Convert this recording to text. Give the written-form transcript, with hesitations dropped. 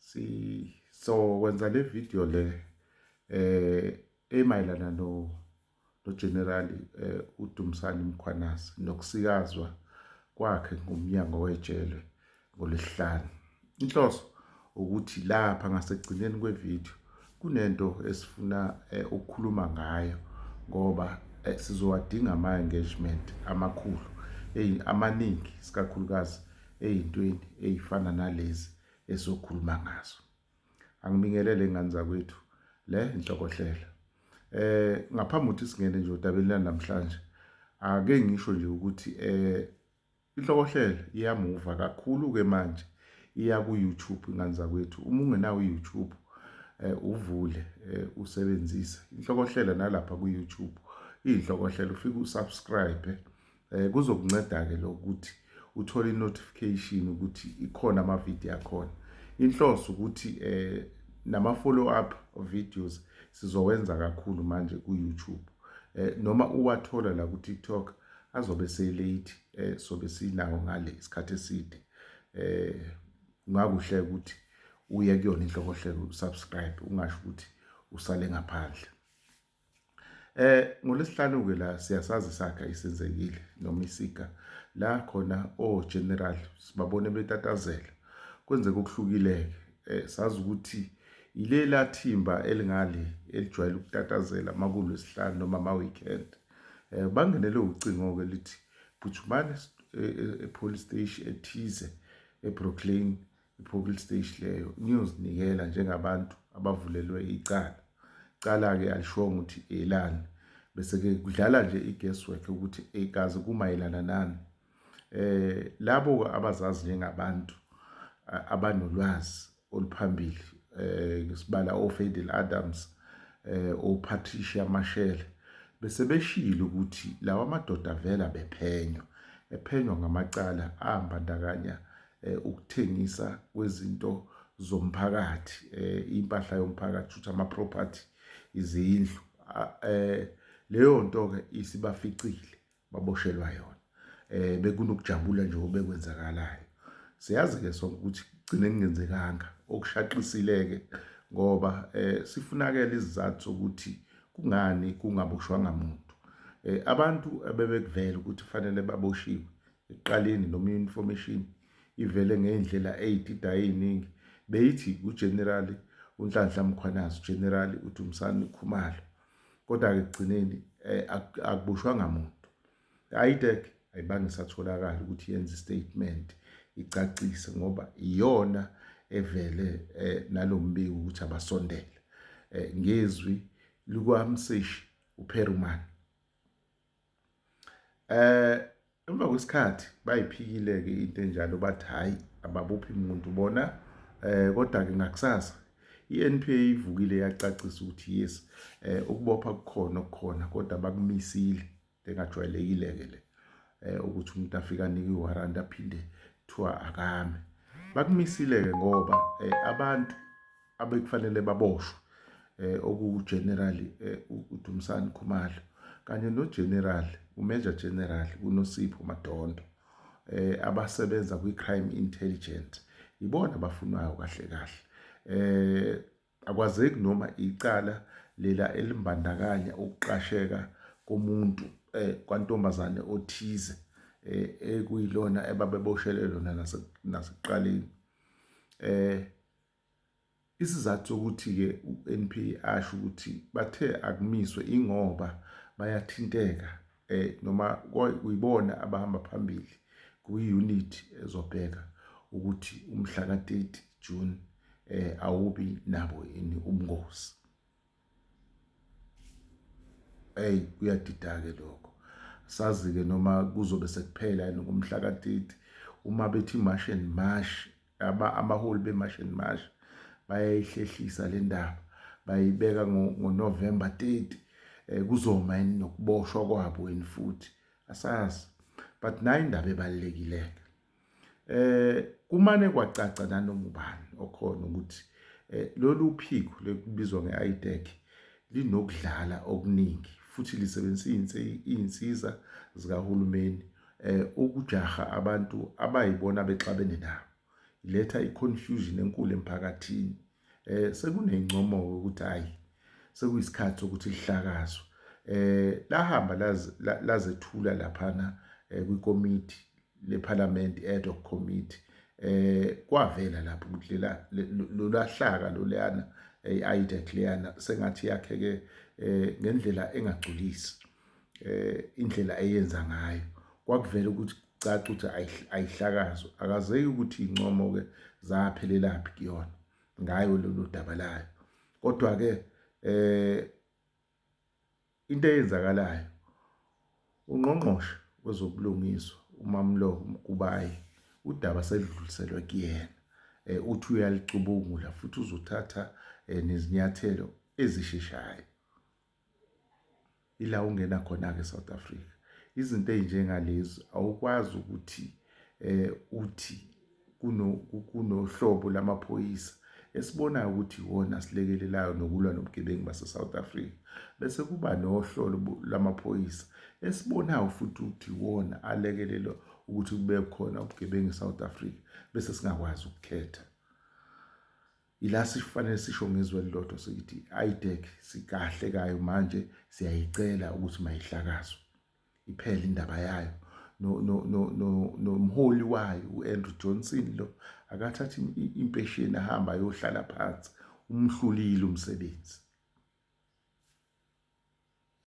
Si sokwenza le video le emayelana no General uDumsani Mkhwanazi nokusikazwa kwakhe ngumnyango wejele ngoLwesihlanu. Inhloso ukuthi lapha ngasekugcineni kwevideo kunento esifuna ukukhuluma ngayo ngoba sizowadinga ama-engagement amakhulu amaningi sikakhulukazi ey'ntweni ey'fana nalezi esizokhuluma ngazo. Angibingelele ngane zakwethu le inhlokohlela. Ngaphambi ukuthi singene nje odabeni lanamhlanje ake ngisho nje ukuthi inhlokohlela iyamuva kakhulu ke manje iya ku YouTube ingane zakwethu. Uma ungenawo uYouTube uvule usebenzise inhlokohlela nalapha ku YouTube inhlokohlela ufike usubscribe kuzokunceda-ke lokho ukuthi uthole i-notification ukuthi ikhona amavidiyo akhona. Inhloso ukuthi nama-follow up videos sizowenza kakhulu manje ku-YouTube. Noma uwathola la ku-TikTok azobe se-late sobe sinawo ngale isikhathi eside. Kungakuhle ukuthi uye kuyona inhlokohlelo usubscribe ungasho ukuthi usale ngaphandle. NgoLwesihlanu ke la siyasazi isakha isenzekile noma isiga la khona o general sibabone betatazela kwenzeka okuhlukile-ke sazi ukuthi ilela thimba elingale elijwayele ukutatazela makulwesihlanu noma ama weekend bangenele ucingo ke lithi phuthumani e-police station ethize eBrooklyn i-police station leyo niyozinikela njengabantu abavulelwe icala. Icala-ke alishongo ukuthi elani bese-ke kudlala nje i-guesswork ukuthi ekaze kumayelana nani. Labo abazazi njengabantu abanolwazi oluphambili sibala oFadil Adams oPatricia Mashele bese beshilo ukuthi lawa madoda vela bephenywa ephenywa ngamacala ambandakanya ukuthengisa kwezinto zomphakathi impahla yomphakathi ukuthi ama property izindlu leyo nto ke isibaficile baboshelwa yona bekunokujabula nje obekwenzakalayo. Siyazi ke sonke ukuthi kugcine kungenzekanga okushaqisile-ke ngoba sifunakele isizathu sokuthi kungani kungaboshwanga muntu. Abantu ebebekuvela ukuthi fanele baboshiwe ekuqaleni noma i-information ivele ngey'ndlela ey'dida ey'ningi beyithi uGeneral uNhlanhla Mkhwanazi, uGeneral uDumsani Khumalo, kodwa-ke ekugcineni akuboshwanga muntu. I-IDAC ayibange isatholakala ukuthi yenze istatement icacise ngoba iyona evele nalombiko ukuthi abasondele ngezwi likwamseshi uPeruman. Emva kwesikhathi bayiphikile-ke into enjalo bathi hhayi ababophi muntu bona kodwa-ke ngakusasa i-NPA ivukile yacacisa ukuthi yes ukubopha kukhona okukhona kodwa bakumisile engajwayelekile-ke le ukuthi umuntu afike anike iwarranti aphinde kuthiwa akame. Bakumisile-ke ngoba abantu abekufanele baboshwe okuGeneral uDumsani Khumalo kanye noGeneral uMajor General uNosipho Madondo abasebenza kwi-Crime Intelligence ibona abafunwayo kahle kahle. Akwazeki noma icala lela elimbandakanya ukuqasheka komuntu kwantombazane othize ekuyilona ebabeboshelwe lona nasekuqaleni. Isizathu sokuthi-ke u-NPA asho ukuthi bathe akumiswe ingoba bayathinteka noma kuyibona abahamba phambili kwi-unit ezobheka ukuthi umhla ka-30 June awubi nabo yini ubungozi. Ey kuyadida-ke lokho. Sazi-ke noma kuzobe sekuphela yini ngomhla ka-30 uma bethi March and March abaholi be-March and March bayayihlehlisa le ndaba bayibeka ngoNovember 30 kuzoma yini nokuboshwa kwabo yini futhi asazi, but nayo indaba ebalulekile-ke. Kumane kwacaca nanoma ubani okhona ukuthi lolu phiko lekubizwa nge-IDAC linokudlala okuningi futhi lisebenzisa iy'nsiza zikahulumeni ukujaha abantu abayibona bexabene nabo. Iletha i-confusion enkulu emphakathini. Sekuney'ncomo-ke ukuthi hhayi sekuyisikhathi sokuthi lihlakazwe. Lahamba lazethula laphana kwikomiti lephalamende, i-ad hoc committee. Kwavela lapho ukuthi lela lolahlaka loluyana, i-IDAC leyana, sengathi yakheke ngendlela engagculisi, indlela eyenza ngayo. Kwakuvela ukuthi kucaca ukuthi ayihlakazwe. Akazeki ukuthi iy'ncomo-ke zaphelelaphi kuyona ngayo lolu daba layo. Kodwa-ke into eyenzakalayo, ungqongqoshe wezobulungiswa uMamlo Mkubayi, udaba seludluliselwe kuyena. Uthi uyalicubungula futhi uzothatha nezinyathelo ezisheshayo. Ila ungena khona-ke South Africa. Izinto ey'njengalezi awukwazi ukuthi uthi kunohlobo lamaphoyisa esibonayo ukuthi iwona asilekelelayo nokulwa nobugebengu base-South Africa, bese kuba nohlolo lamaphoyisa esibonayo futhi ukuthi iwona alekelelwa ukuthi kube khona ubugebengu e-South Africa, bese singakwazi ukukhetha. Ila sifanele sisho ngezwi elilodwa sithi i-IDAC sikahle kayo manje, siyayicela ukuthi mayihlakazwe iphele indaba yayo. Nomholi wayo u-Andrew Johnson lo akathathe impesheni ahambe ayohlala phansi, umhlulile umsebenzi.